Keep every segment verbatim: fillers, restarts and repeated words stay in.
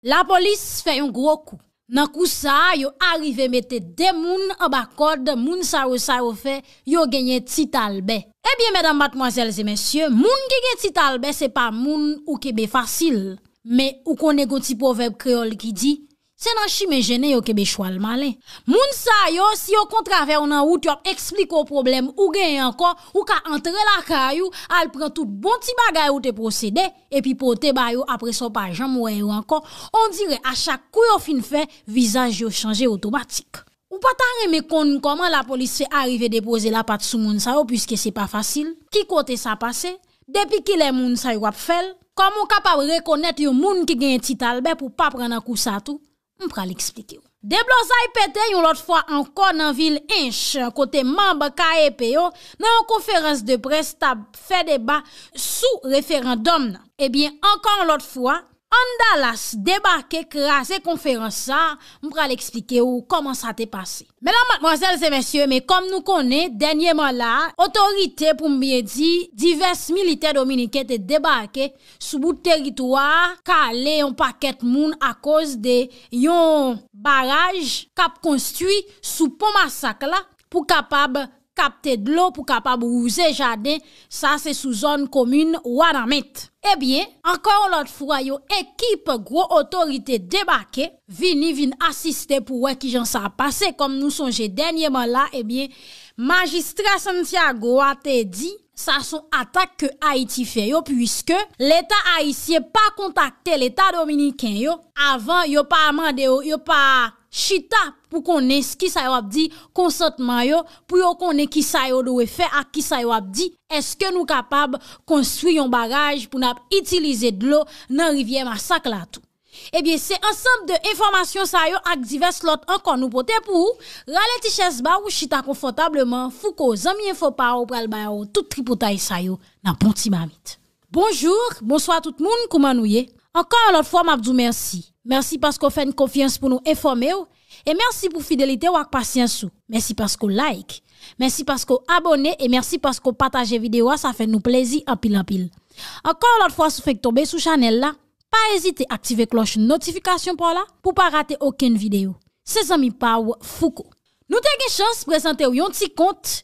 Lapolis fè yon gwo kou. Nan kou sa a, yo arive mete de moun anba kòd, moun sa yo, sa yo fè, yo genyen Tit Albè. Ebyen, medam, madmwazèl e mesye, moun ki gen Tit Albè se pa moun ou kenbe fasil. Men ou konnen gon ti pwovèb kreyòl ki di, se nan chimen jennen yo kenbe chwal malen. Moun sa yo, si yo kontre avè w nan wout, yo ap eksplike w pwoblèm ou genyen ankò, ou ka antre lakay ou, al pran tout bon ti bagay ou te posede, epi pote ba yo, apre sa w pa janm wè yo ankò. Ondirè a chak kou yo fin fè, vizaj yo chanje otomatik. Ou pa ta renmen konn kòman lapolis fè arive depoze lapat sou moun sa yo, piske se pa fasil? Ki kote sa pase? Depi kilè moun sa yo ap fè l? Kòman w kapab rekonèt yon moun ki genyen Tit Albè pou w pa pran nan kou sa tou? M pral eksplike w. Deblozay pete yon lòt fwa ankò nan vil Ench, kote manm K E P yo, nan yon konferans de près, t ap fè deba sou referandòm nan. Ebyen, ankò yon lòt fwa, Andalas debake, kraze konferans sa a. M pral eksplike w kòman sa te pase. Medam, madmwazèl e mesye, men kòm nou konnen, dènyeman la a, otorite, pou m byen di, divès militè dominiken te debake sou bout teritwa a, kale yon pakèt moun akoz de yon baraj k ap konstwi sou pon Masak la pou kapab kapte dlo, pou kapab wouze jaden. Sa se sou zòn komin Wanament. Ebyen, ankò yon lòt fwa, yon ekip gwo otorite debake, vini, vin asiste pou wè kijan sa ap pase. Kòm nou sonje dènyeman la, ebyen, majistra Santiago a te di, sa se yon atak ke Ayiti fè yo, piske Leta ayisyen pa kontakte Leta dominiken yo avan, yo pa mande yo, yo pa chita pou konnen s-, kisa yo ap di, konsantman yo, pou yo konnen kisa yo dwe fè ak kisa yo ap di. Èske nou kapab konstwi yon baraj pou n ap itilize dlo nan rivyè Masak la tou? Ebyen, se ansanm de enfòmasyon sa yo ak divès lòt ankò nou pote pou ou. Rale ti chèz ba ou, chita konfòtableman. Fouco, zanmi enfo pa w, pral ba w tout tripotay sa yo nan bon ti mamit. Bonjou, bonswa tout moun, kouman nou ye? Ankò yon lòt fwa, m ap di w mèsi. Mèsi paske w fè n konfyans pou nou enfòme w. E mèsi pou fidelite w ak pasyans ou. Mèsi paske w like. Mèsi paske w abòne e mèsi paske w pataje videyo a, sa fè nou plezi anpil, anpil. Ankò yon lòt fwa, si w fenk tonbe sou chanèl la, pa ezite aktive klòch notifikasyon pa w la pou w pa rate okenn videyo. Se zanmi pa w, Fouco. Nou te gen chans prezante w yon ti kont,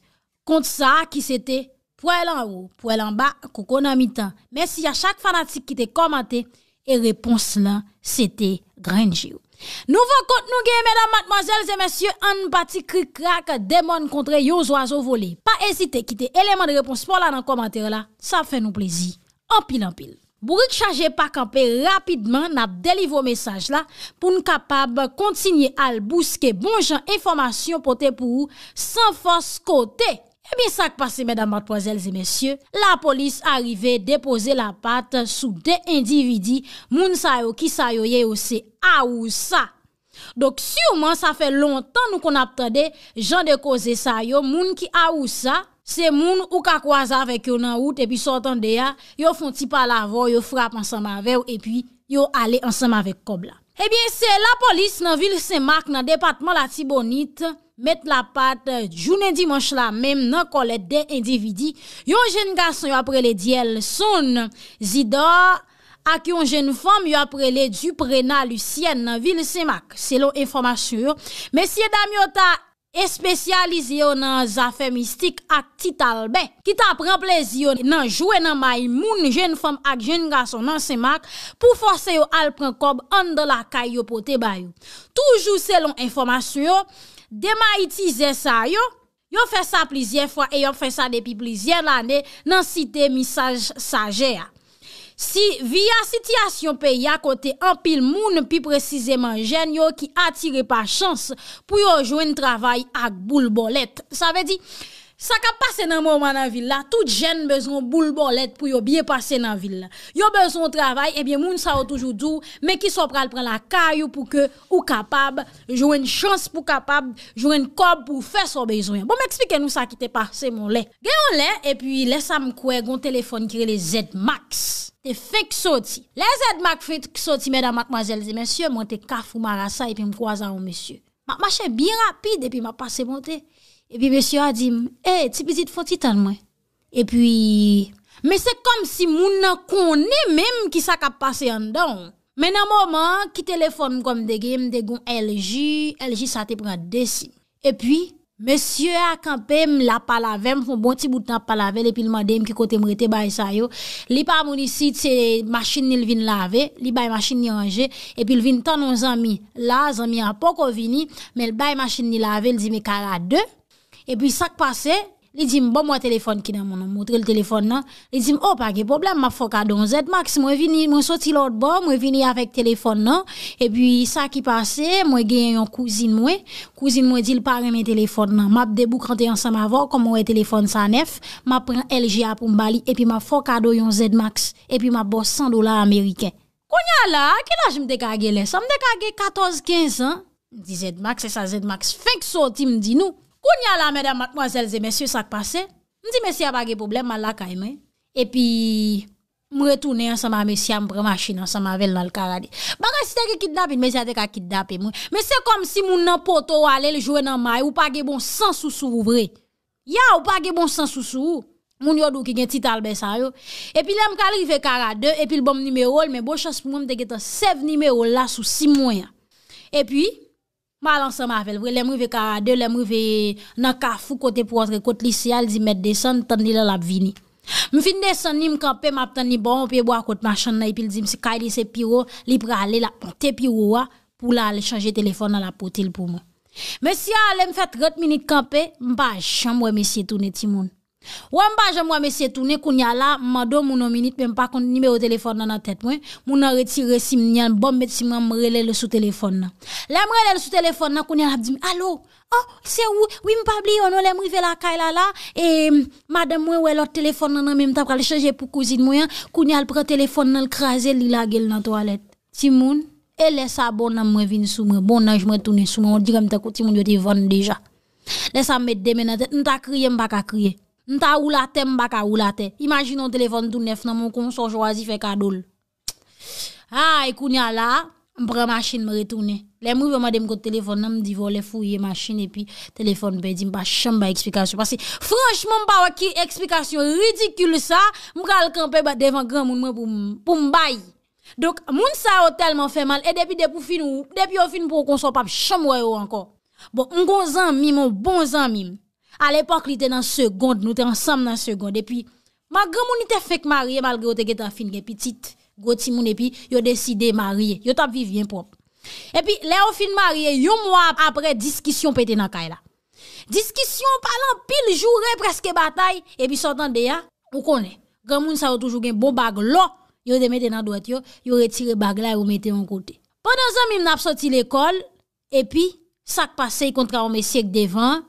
kont sa a ki se te pwèl anwo, pwèl anba, koko nan mitan. Mèsi a chak fanatik ki te kòmante e repons lan se te grenn je w. Nouvo kont nou genyen, medam, madmwazèl e mesye, ann pati krik krak, de mòn kontre yon zwazo vole. Pa ezite kite eleman de repons pa w la nan kòmantè la, sa ap fè nou plezi anpil, anpil. Bourik chaje pa kanpe, rapidman n ap delivre w mesaj la pou n kapab kontinye al bouske bon jan enfòmasyon pote pou ou san fòs kote. Ebyen, sa k pase, medam, madmwazèl e mesye, lapolis arive depoze lapat sou de endividi. Moun sa yo, kisa yo ye? Yo se awousa. Donk, siman, sa fè lontan nou konn ap tande jan de koze sa yo. Moun ki awousa, se moun ou ka kwaze avèk yo nan wout, epi sa w tande a, yo fè yon ti pale avè w, yo frape ansanm avè w, epi yo ale ansanm avèk kòb la. Ebyen, se lapolis nan vil Senmak, nan depatman Latibonit, met lapat, eh, jounen dimanch la menm nan kòlèt de endividi. Yon jèn gason yo ap rele Dyelson Zidor ak yon jèn fanm yo ap rele Duprena Lucienne nan vil Senmak, selon enfòmasyon yo. Mesye dam yo ta espesyalize yo nan zafè mistik ak Tit Albè, ki ta pran plezi yo nan jwe nan may moun, jèn fanm ak jèn gason nan Senmak pou fòse yo al pran kòb anndan lakay yo pote ba yo. Toujou selon enfòmasyon yo, de mayitizè sa yo, yo fè sa plizyè fwa e y ap fè sa depi plizyè lane nan site Misaj Sajè a. Si, vi a sitiyasyon peyi a kote anpil moun, pi presizeman jèn yo ki atire pa chans pou yo jwenn travay ak boul bòlèt. Sa vle di, sa k ap pase nan moman nan vil la, tout jèn bezwen yon boul bòlèt pou yo byen pase nan vil la. Yo bezwen yon travay, ebyen moun sa yo toujou di w, men kisa w pral pran lakay ou pou ke ou kapab jwenn chans pou kapab jwenn kòb pou w fè sa w bezwen. Bon, m eksplike nou sa ki te pase m yon lè. Gen yon lè, epi lè sa m kwè gon telefòn ki rele Z Max te fenk soti. Lè Z Max fenk soti, medam, madmwazèl e mesye, mwen te Kafou Marasa epi m kwaze a yon mesye. M ap mache byen rapid epi m ap pase monte. Epi mesye a di m, "Ey, ti pitit, fè yon ti tann mwen." Epi, men se kòmsi moun nan konnen menm kisa k ap pase anndan w. Men nan moman an, ki telefòn m kòm m te gen, m te gen yon L G, L G sa te pran de sim. Epi, mesye a kanpe, m la pale avè m, fè yon bon ti bout tan ap pale avè l, epi l mande m ki kote m rete, bagay sa yo. Li pa moun isit, se machin li l vin lave, li bay machin li ranje, epi l vin tann yon zanmi. La, zanmi an poko vini, men l bay machin li lave, l di, "Men Kara de." Epi sa k pase, li di m, "Ban m wè telefòn ki nan men w." M montre l telefòn nan. Li di m, "O, pa gen pwoblèm, m ap fè w kado yon Z Max. Mwen vini, mwen soti lòt bò, mwen vini avèk telefòn nan. Epi sa ki pase, mwen genyen yon kouzin mwen. Kouzin mwen di l pa renmen telefòn nan. M ap deboukante ansanm avè w, kòm mwen wè telefòn sa nèf, m ap pran L G a pou m ba li, epi m ap fè w kado yon Z Max, epi m ap ba w san dola ameriken." Kounye a la, ki laj m te ka gen lè sa? M te ka gen katòz, kenz an. M di, "Z Max, se sa Z Max fenk soti," m di nou. Kounye a la, medam, madmwazèl e mesye, sa k pase? M di mesye a pa gen pwoblèm, m al lakay mwen. Epi, m retounen ansanm a mesye a, m pran machin ansanm avè l, n al Karade. Bagay, si te gen kidnapin, mesye a te ka kidnape mwen. Men se kòmsi moun nan pote w ale, l jwe nan may, ou pa gen bon sans ou sou ou vre. Ya, ou pa gen bon sans ou sou ou. Moun yo di w ki gen ti talbè sa yo. Epi lè m pral rive Karade, epi l ban m nimewo l, men bon chans pou mwen, m te gentan save nimewo l la sou sim mwen an. Epi, m al ansanm avè l vre. Lè m rive Karade, lè m rive nan kafou kote pou antre kot lise a, l di m mèt desann, tann li la, l ap vini. M fin desann li, m kanpe, m ap tann li bò yon pye bwa kot machann nan, epi l di m se kay li se pi wo, li prale, l ap monte pi wo a, pou l al chanje telefòn nan, l ap pote l pou mwen. Mesye a ale, m fè trant minit kanpe, m pa janm wè mesye tounen timoun. Wè m pa janm wè mesye tounen, kounye a la, m mande yon moun yon minit, men m pa konn nimewo telefòn nan nan tèt mwen. Moun nan retire sim li an, ban m met sim nan, m rele l sou telefòn nan. Lè m rele l sou telefòn nan, kounye a l ap di m, "Alo, o, se ou? Wi, m pa bliye w non, lè m rive lakay la la, e, madanm mwen wè lòt telefòn nan nan men m, t ap pral chanje pou kouzin mwen an, kounye a l pran telefòn nan, l kraze l, li lage l nan twalèt." Timoun, e lè sa bon nanm mwen vin sou mwen, bon nanj mwen tounen sou mwen, on dirè m tankou timoun yo te vann deja. Lè sa m met de men nan tèt, m ta kriye, m pa ka kriye. M ta woule atè, m pa ka woule atè. Imajine yon telefòn tou nèf nan men w konsa w chwazi fè kado l. Ay, kounye a la, m pran machin, m retounen. Lè m rive, yo mande m kot telefòn nan, m di vòlè fouye machin epi telefòn pèdi, m pa janm bay eksplikasyon. Paske, franchman, m pa wè ki eksplikasyon ridikil sa, m pral kanpe ba-, devan granmoun mwen pou m, pou m bay. Donk, moun sa yo tèlman fè mal, e depi, depi w fin, depi yo fin pran w konsa, w p ap janm wè yo ankò. Bon, m gon zanmi m, yon bon zanmi m. Alepòk, li te nan Segond, nou te ansanm nan Segond. Epi, ma granmoun li te fenk marye, malgre yo te gentan fin gen pitit, gwo timoun, epi yo deside marye. Yo t ap viv byen pwòp. Epi, lè yo fin marye, yon mwa ap-, apre, diskisyon pete nan kay la. Diskisyon, pale anpil, joure, prèske batay, epi sa w tande a, ou konnen. Granmoun sa yo toujou gen bon bag lò, yo te mete nan dwèt yo, yo retire bag la, yo mete yon kote. Pandan zanmi m nan ap soti lekòl, epi, sa k pase, li kontre yon mesye k devan an,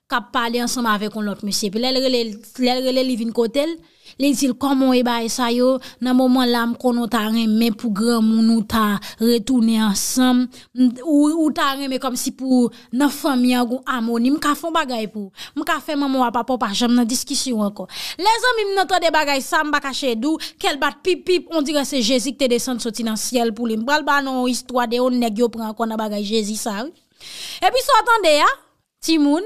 k ap pale ansanm avèk yon lòt mesye. Epi lè l rele, lè l rele, li vin kote l, li di l, "Kòman w ye, bagay sa yo? Nan moman la, m konnen w ta renmen pou granmoun ou ta retounen ansanm. M, ou, ou ta renmen kòmsi pou nan fanmi an gon amoni. M ka fè yon bagay pou ou. M ka fè manman w a papa w pa janm nan diskisyon ankò." Lè zanmi m nan tande bagay sa, m pa kache di w, kè l bat pip pip, on dirè se Jezi ki te desann soti nan syèl pou li. M pral ba nou yon istwa de yon nèg yo pran ankò nan bagay Jezi sa, wi. Epi sa w tande a, timoun,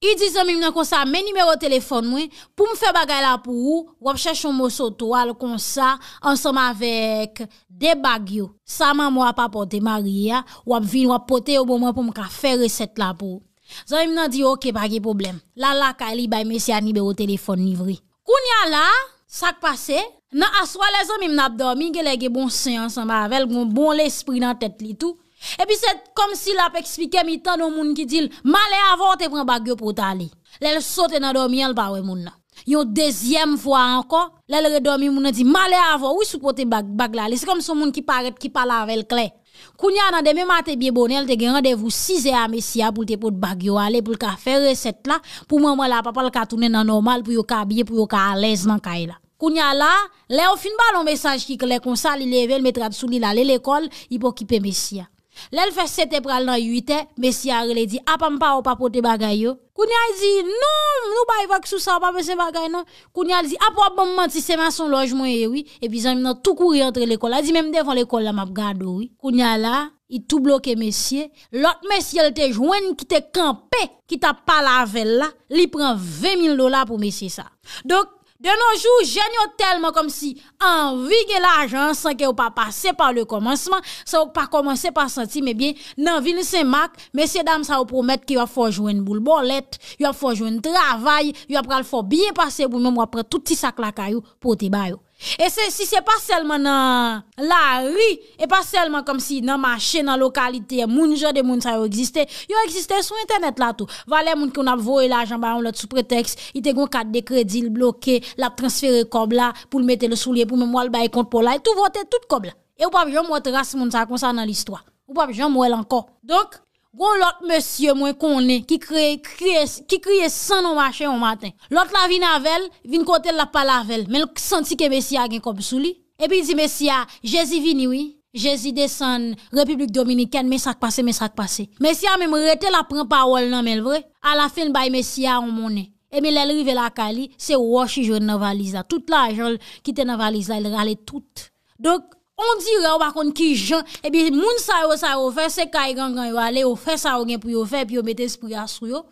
li di zanmi m nan konsa, "Men nimewo telefòn mwen, pou m fè bagay la pou ou, w ap chèche yon moso twal konsa, ansanm avèk de bag yo. Sa manman w a papa w te marye a, w ap vin, w ap pote yo ban mwen pou m ka fè resèt la pou ou." Zanmi m nan di, "Oke, pa gen pwoblèm." L al lakay li, bay mesye a nimewo telefòn li vre. Kounye a la, sa k pase? Nan aswè, lè zanmi m nan ap dòmi, genlè gen bon sen ansanm avè l, gon bon lespri nan tèt li tou. Epi se kòmsi l ap eksplike m, li tande yon moun ki di l, "Malè avè w, te pran bag yo pou w t ale." Lè l sote nan dòmi an, l pa wè moun nan. Yon dezyèm fwa ankò, lè l redòmi, moun nan di, "Malè avè w, wi, si w pote bag, bag la ale." Se kòmsi yon moun ki parèt, ki pale avè l klè. Kounye a, nan demen maten byen bonè, l te gen randevou sizè a mesye a pou l te pot bag yo ale, pou l ka fè resèt la, pou manman l a papa l ka tounen nan nòmal, pou yo ka byen, pou yo ka alèz nan kay la. Kounye a la, lè yo fin ba l yon mesaj ki klè konsa, li leve, l met rad sou li, l ale lekòl, li pa okipe mesye a. Lè l fè sèt è pral nan uit è, mesye a rele di, "Apa m pa wè w pa pote bagay yo?" Kounye a, li di, "Non, nou bay vag sou sa, w pa bezwen bagay non." Kounye a, li di, "Apa w ap ban m manti, se masonlòj mwen ye, wi." Epi zanmi m nan tou kouri antre lekòl la, li di, "Menm devan lekòl la, m ap gade w, wi." Kounye a la, li tou bloke mesye. Lòt mesye l te jwenn ki te kanpe, ki t ap pale avè l la, li pran ven mil dola pou mesye sa. Donk, De nos jours, jèn yo tèlman kòmsi anvi gen lajan san ke yo pa pase pa le kòmansman, san yo pa kòmanse pa santi, men byen, nan vil Senmak, mesye dam sa yo pwomèt ke yo ap fè w jwenn boul bòlèt, yo ap fè w jwenn travay, yo ap pral fè w byen pase pou menm w ap pran tout ti sak lakay ou pote ba yo. E se, si se pa sèlman nan lari, e pa sèlman kòmsi nan mache, nan lokalite, moun jan de moun sa yo egziste, yo egziste sou entènèt la tou. Valè moun ki konn ap voye lajan ba yon lòt sou pretèks, li te gon kat de kredi, l bloke, l ap transfere kòb la pou l mete l sou li, pou menm w al bay kont pa w la, li tou vote tout kòb la. E ou p ap janm wè tras moun sa konsa nan listwa. Ou p ap janm wè l ankò. Donk, gon lòt mesye mwen konnen ki kreye, kriye, ki kriye san non mache yon maten. Lòt la vin avè l, vin kote l, l ap pale avè l, men l santi ke mesye a gen kòb sou li. Epi l di mesye a, Jezi vini wi, Jezi desann Repiblik Dominikèn, men sa k pase, men sa k pase. Mesye a menm rete, l ap pran pawòl nan men l vre. Alafen l bay mesye a yon monnen. Ebyen lè l rive lakay li, se wòch li jwenn nan valiz la. Tout lajan l ki te nan valiz la, l rale tout. Donk, on dirè ou pa konn ki jan, ebyen moun sa yo, sa yo fè, se kay gangan yo ale, yo fè sa yo gen pou yo fè, epi yo mete espri a sou yo.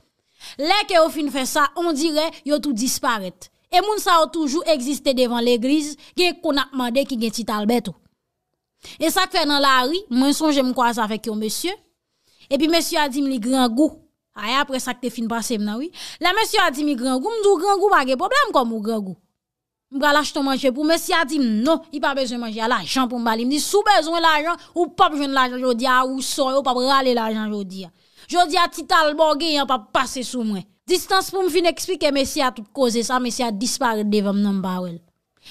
Lè ke yo fin fè sa, on dirè yo tou disparèt. E moun sa yo toujou egziste devan legliz, gen konn ap mande ki gen Ti Talbè tou. E sa k fè nan lari, mwen sonje m kwaze avèk yon mesye, epi mesye a di m li grangou. Ay, apre sa k te fin pase m nan, wi. Lè mesye a di m li grangou, m di w grangou pa gen pwoblèm kòm ou grangou. M pral achte yon manje pou w. Mesye a di m non, li pa bezwen manje a, lajan pou m ba li. M di, si w bezwen lajan, ou p ap jwenn lajan jodi a, ou sò yo p ap rale lajan jodi a. Jodi a, Ti Talbè w genyen an p ap pase sou mwen. Distans pou m fin eksplike mesye a tout koze sa, mesye a disparèt devan m nan, m pa wè l.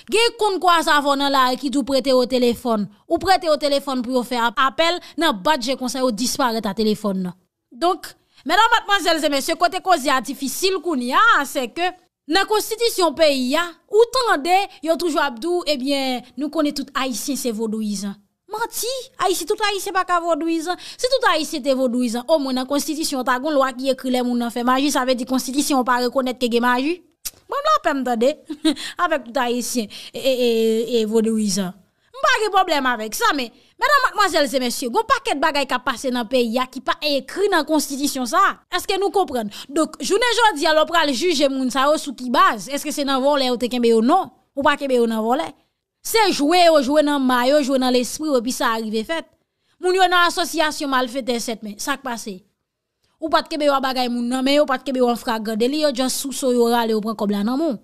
Gen konn kwaze avè w nan lari ki di w prete yo telefòn. Ou prete yo telefòn pou yo fè ap-, apèl, nan bat je konsa yo disparèt a telefòn nan. Donk, medam, madmwazèl e mesye, kote koze a difisil kounye a, se ke nan konstitisyon peyi a, ou tande yo toujou ap di w, ebyen, nou konnen tout Ayisyen se vodouyizan. Manti! Ayisyen, tout Ayisyen pa ka vodouyizan. Si tout Ayisyen te vodouyizan, omwen nan konstitisyon an ta gon lwa ki ekri lè moun nan fè maji, sa vle di konstitisyon an pa rekonèt ke gen maji. Ban m lapè m tande, avèk tout Ayisyen e, e, e, e vodouyizan. M pa gen pwoblèm avèk sa, men, medam, madmwazèl e mesye, gon pakèt bagay k ap pase nan peyi a ki pa ekri nan konstitisyon sa a. Èske nou konprann? Donk, jounen jodi a, lè w pral jije moun sa yo sou ki baz? Èske se nan vòlè yo te kenbe yo? Non, ou pa kenbe yo nan vòlè. Se jwe yo jwe nan may yo, jwe nan lespri yo, epi sa a rive fèt. Moun yo nan asosyasyon malfetè sèt, men sa k pase? Ou pa t kenbe yo a bagay moun nan men yo, ou pa t kenbe yo an fragran deli, yo just sou so yo rale yo pran kòb la nan men w.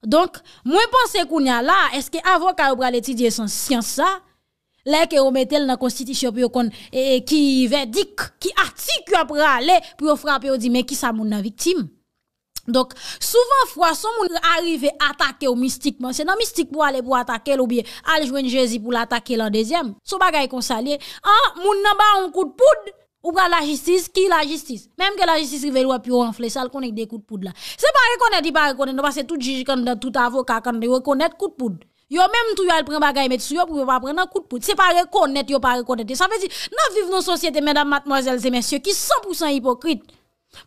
Donk, mwen panse kounye a la, èske avoka yo pral etidye san syans sa? Lè ke yo mete l nan konstitisyon pou yo konn, e, e, ki vèdik, ki atik yo ap rale pou yo frape yo di, men kisa moun nan viktim? Donk, souvan fwa, si yon moun arive atake w mistikman, se nan mistik pou w ale pou w atake l oubyen al jwenn Jezi pou l atake l an dezyèm. Se yon bagay konsa l ye. An, moun nan ba w yon kout poud, ou pral lajistis, ki lajistis? Menm ke lajistis rive l wè pye w anfle, sa l konnen k de kout poud la. Se pa rekonèt li pa rekonèt non, paske tout jij k anndan, tout avoka k anndan, yo rekonèt kout poud. Yo menm tou yo al pran bagay met sou yo pou yo pa pran nan kout poud. Se pa rekonèt yo pa rekonèt yo. Sa vle di, n ap viv nan yon sosyete, medam, madmwazèl e mesye, ki san pou san ipokrit.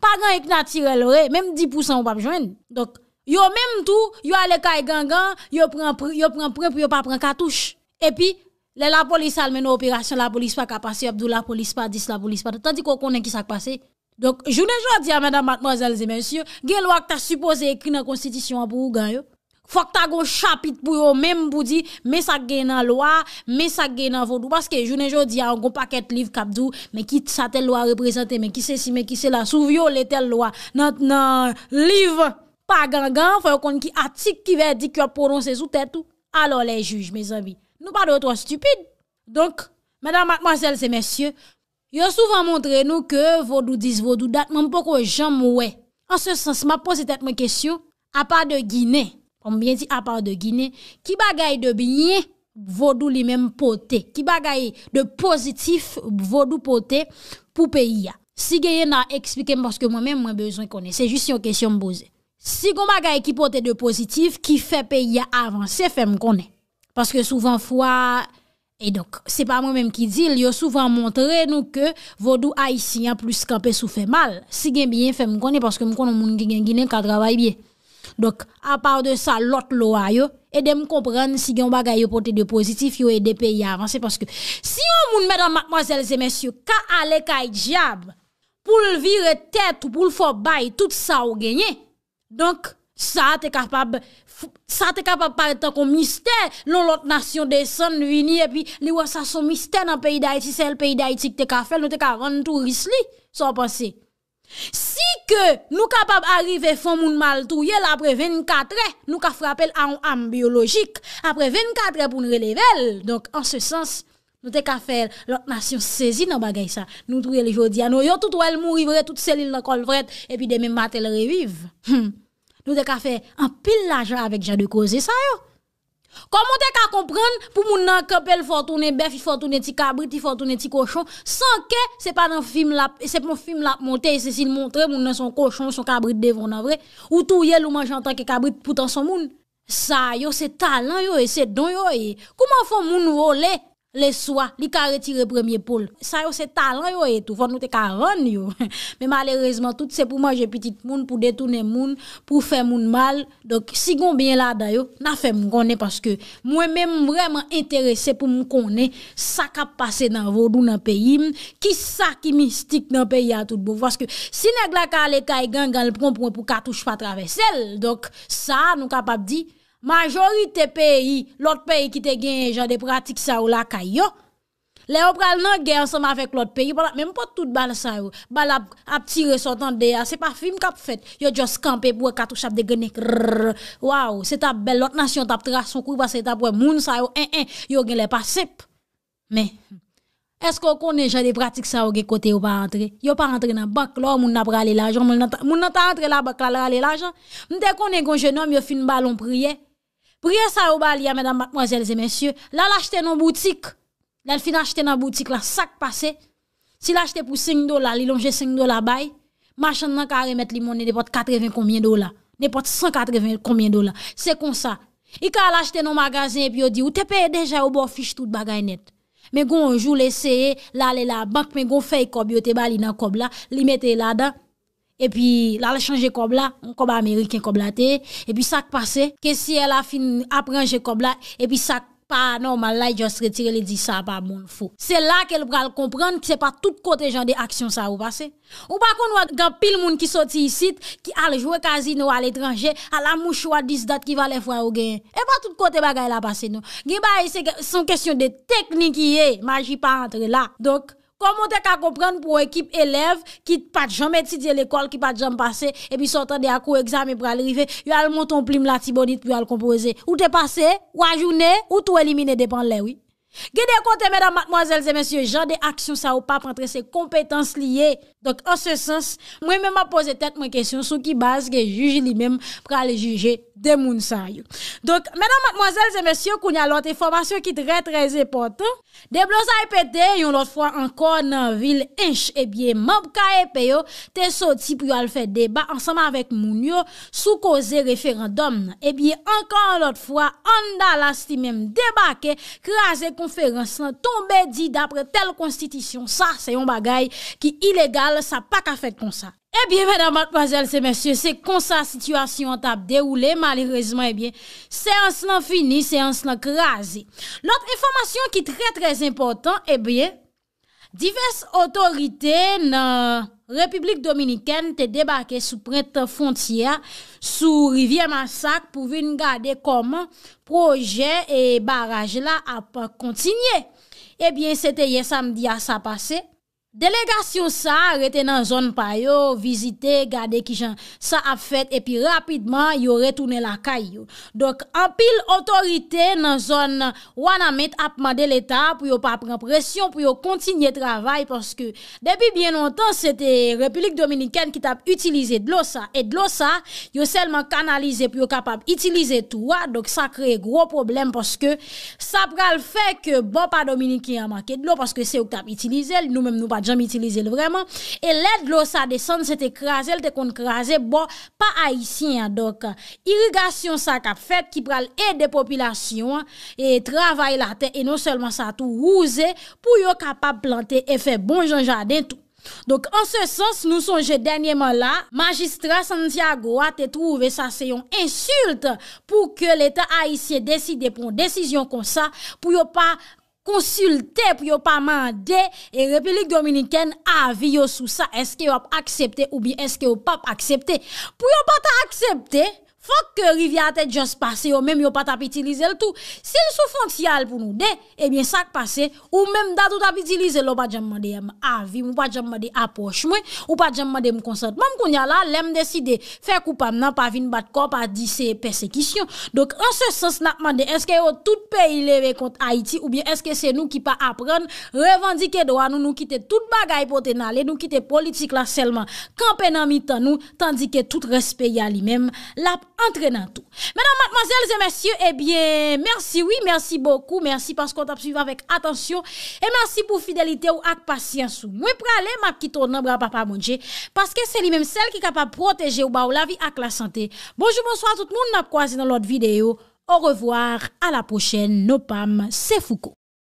Pa gen anyen k natirèl vre, menm dis pousan ou p ap jwenn. Donk, yo menm tou, yo ale kay gangan, yo pran pri-, yo pran pwen pou yo pa pran katouch. Epi, lè lapolis al mennen operasyon, lapolis pa ka pase, y ap di w lapolis pa dis, lapolis pa dat. Tandike w konnen ki sa k pase. Donk, jounen jodi a, medam, madmwazèl e mesye, gen lwa k ta sipoze ekri nan konstitisyon an pou ougan yo. Fòk ta gon chapit pou yo menm pou di, men sa k gen nan lwa, men sa k gen nan vodou. Paske jounen jodi a, gon pakèt liv k ap di w, men ki sa tèl lwa reprezante, men ki sesi, men ki sela. Si w vyole tèl lwa nan, nan liv pa gangan, fò yo konn ki atik, ki vèdik yo ap pwononse sou tèt ou. Alò, lè jij, mezanmi, nou pa dwe twò stipid. Donk, medam, madmwazèl e mesye, yo souvan montre nou ke vodou dis vodou dat, mwen m poko janm wè. An se sans, m ap poze tèt mwen kesyon, apa de Ginen, fò m byen di apa de Ginen, ki bagay de byen vodou li menm pote? Ki bagay de pozitif vodou pote pou peyi a? Si genyen, n a eksplike m, paske mwen menm, mwen bezwen konnen. Se jis yon kesyon m poze. Si gon bagay ki pote de pozitif, ki fè peyi a avanse, fè m konnen. Paske souvan fwa, e donk, se pa mwen menm ki di l, yo souvan montre nou ke vodou ayisyen an plis kanpe sou fè mal. Si gen byen, fè m konnen, paske m konnen moun ki gen Ginen ka travay byen. Donk, apa de sa, lòt lwa yo, ede m konprann si gen yon bagay yo pote de pozitif, yo ede peyi a avanse, paske si yon moun, medam, madmwazèl e mesye, ka ale kay dyab pou l vire tèt ou, pou l fè w bay tout sa w genyen, donk, sa a te kapab Sa te kapab parèt tankou mistè, yon lòt nasyon desann, vini, epi li wè sa se yon mistè nan peyi Dayiti, sèl peyi Dayiti ki te ka fè l, nou te ka vann touris li. Sa w panse? Si ke nou kapab arive fè yon moun mal touye l apre vennkatrè, nou ka frape l a yon am byolojik. Apre vennkatrè pou n releve l. Donk, an se sans, nou te ka fè lòt nasyon sezi nan bagay sa. Nou touye l jodi a. Nou, yo tout wè l mouri vre, tout selil nan kò l frèt, epi demen maten l reviv. Hmm. Nou te ka fè anpil lajan avèk jan de koze sa yo. Kòman w te ka konprann pou moun nan kanpe l fè w tounen bèf, li fè w tounen ti kabrit, li fè w tounen ti kochon, san ke se pa nan fim l ap, se pa yon fim l ap monte, se si l montre moun nan se yon kochon, se yon kabrit devan w nan vre, ou touye l, ou manje antanke kabrit, poutan se yon moun. Sa yo se talan yo ye, se don yo ye. Kòman fè yon moun vole leswa, li ka retire premye po l? Sa yo se talan yo ye tou, fò nou te ka vann yo. Men malerezman, tout se pou manje pitit moun, pou detounen moun, pou fè moun mal. Donk, si gon byen ladan yo, n a fè m konnen, paske mwen menm m vrèman enterese pou m konnen sa k ap pase nan vodou nan peyi m, kisa ki mistik nan peyi a tout bon. Paske si nèg la ka ale kay gangan, l pran pwen pou katouch pa travèse l. Donk, sa a, nou kapab di, majorite peyi, lòt peyi ki te genyen jan de pratik sa yo lakay yo, lè yo pral nan gè ansanm avèk lòt peyi, yo pa t ap menm pot tout bal sa yo. Bal ap, ap tire sòt anndan a, se pa fim k ap fèt. Yo just kanpe pou wè katouch ap degrennen. Krrr. Waw, se t ap bèl. Lòt nasyon t ap trase yon kou paske yo t ap wè moun sa yo, en, en, yo genlè pa senp. Men, èske w konnen jan de pratik sa yo gen kote yo pa antre? Yo pa antre nan bank, lè w wè moun nan prale lajan, moun nan ta, moun nan ta antre labank la, l rale lajan. M te konnen gon jenòm yo fin ba l yon priyè. Priyè sa yo ba li a, medam, madmwazèl e mesye, l al achte nan boutik. Lè l fin achte nan boutik la, sa k pase? Si l achte pou senk dola, li lonje senk dola bay, machann nan ka remèt li monnen nenpòt katreven konbyen dola, nenpòt san katreven konbyen dola. Se konsa. Li ka al achte nan magazen epi yo di, ou te peye deja, yo ba w fich tout bagay nèt. Men gon jou l eseye, l ale labank, men gon fèy kòb yo te ba li nan kòb la, li mete ladan. Epi, l al chanje kòb la, yon kòb ameriken kòb la te ye. Epi sa k pase, kesyè la fin ap ranje kòb la, epi sa k pa nòmal la, li just retire, li di sa pa bon, l fou. Se la ke l pral konprann ke se pa tout kote jan de aksyon sa yo pase. Ou pa konn wè gen anpil moun ki soti isit, ki al jwe kazino aletranje, ala mouchwa dis dat ki valè fwa yo genyen. E pa tout kote bagay la pase non. Gen bagay se, se yon kesyon de teknik li ye, maji pa antre la. Donk, kòman w te ka konprann pou yon ekip elèv ki pa t janm etidye lekòl, ki pa t janm pase, epi sa w tande a kou egzamen pral rive, yo al monte yon plim Latibonit pou yo al konpoze? Ou te pase, ou ajounen, ou tou elimine depann lè, wi. Gen de kote, medam, madmwazèl e mesye, jan de aksyon sa yo p ap antre, se konpetans li ye. Donk, an se sans, mwen menm m ap poze tèt mwen kesyon sou ki baz ke jij li menm pral jije de moun sa yo. Donk, medam, madmwazèl e mesye, kounye a lòt enfòmasyon ki trè, trè enpòtan. Deblozay pete yon lòt fwa ankò nan vil Ench. Ebyen, manm K E P yo te soti pou yo al fè deba ansanm avèk moun yo sou koze referandòm nan. Ebyen, ankò yon lòt fwa, Ann Dalas li menm debake, kraze konferans lan, tonbe di dapre tèl konstitisyon, sa se yon bagay ki ilegal, sa pa ka fèt konsa. Ebyen, medam, madmwazèl e mesye, se konsa sitiyasyon an t ap dewoule. Malerezman, ebyen, seyans lan fini, seyans lan kraze. Lòt enfòmasyon ki trè, trè enpòtan, ebyen, divès otorite nan Repiblik Dominikèn te debake sou pwent fwontyè a, sou rivyè Masak, pou vin gade kòman pwojè e baraj la ap kontinye. Ebyen, se te yè samdi a sa pase. Delegasyon sa a rete nan zòn pa yo, vizite, gade kijan sa ap fèt, epi rapidman, yo retounen lakay yo. Donk, anpil otorite nan zòn Wanament ap mande Leta pou yo pa pran presyon, pou yo kontinye travay, paske depi byen lontan, se te Repiblik Dominikèn ki t ap itilize dlo sa. E dlo sa, yo sèlman kanalize pou yo kapab itilize twou a. Donk, sa kreye gwo pwoblèm, paske sa pral fè ke bò pa dominiken an manke dlo, paske se yo ki t ap itilize l, nou menm nou pa t janm itilize l vrèman. E lè dlo sa desann, se te kraze l te konn kraze bò pa ayisyen an. Donk, irigasyon sa k ap fèt ki pral ede popilasyon an e travay latè, e non sèlman sa tou, wouze pou yo kapab plante e fè bon jan jaden tou. Donk, an se sans, nou sonje dènyèman la, majistra Santiago a te twouve sa se yon ensilt pou ke Leta ayisyen deside pran yon desizyon konsa, pou yo pa konsilte, pou yo pa mande e Repiblik Dominikèn avi yo sou sa, èske yo ap aksepte oubyen èske yo p ap aksepte. Pou yo pa ta aksepte, Fòk ke rivyè a te just pase, yo menm yo pa t ap itilize l tou. Si l sou fwontyè a l pou nou de, ebyen sa k pase, ou menm dat ou t ap itilize l, ou pa t janm mande m avi m, ou pa t janm mande apwòch mwen, ou pa t janm mande m konsantman m. Kounye a la, lè m deside fè kou pa m nan, pa vin bat kò, pa di se pèsekisyon. Donk, an se sans, n ap mande, èske yo tout peyi leve kont Ayiti, oubyen èske se nou ki pa aprann revandike dwa nou, nou kite tout bagay pote n ale, nou kite politik la sèlman kanpe nan mitan nou, tandike tout rès peyi a li menm, l ap antre nan tou. Medam, madmwazèl e mesye, ebyen, mèsi wi, mèsi bokou, mèsi paske w t ap swiv avèk atansyon, e mèsi pou fidelite w ak pasyans ou. Mwen prale, m ap kite w nan bra Papa Bondye, paske se li menm sèl ki kapab pwoteje w, ba w lavi ak lasante. Bonjou, bonswa tout moun, n ap kwaze nan lòt videyo. Orevwa, a la pwochèn, non pa m se Fouco.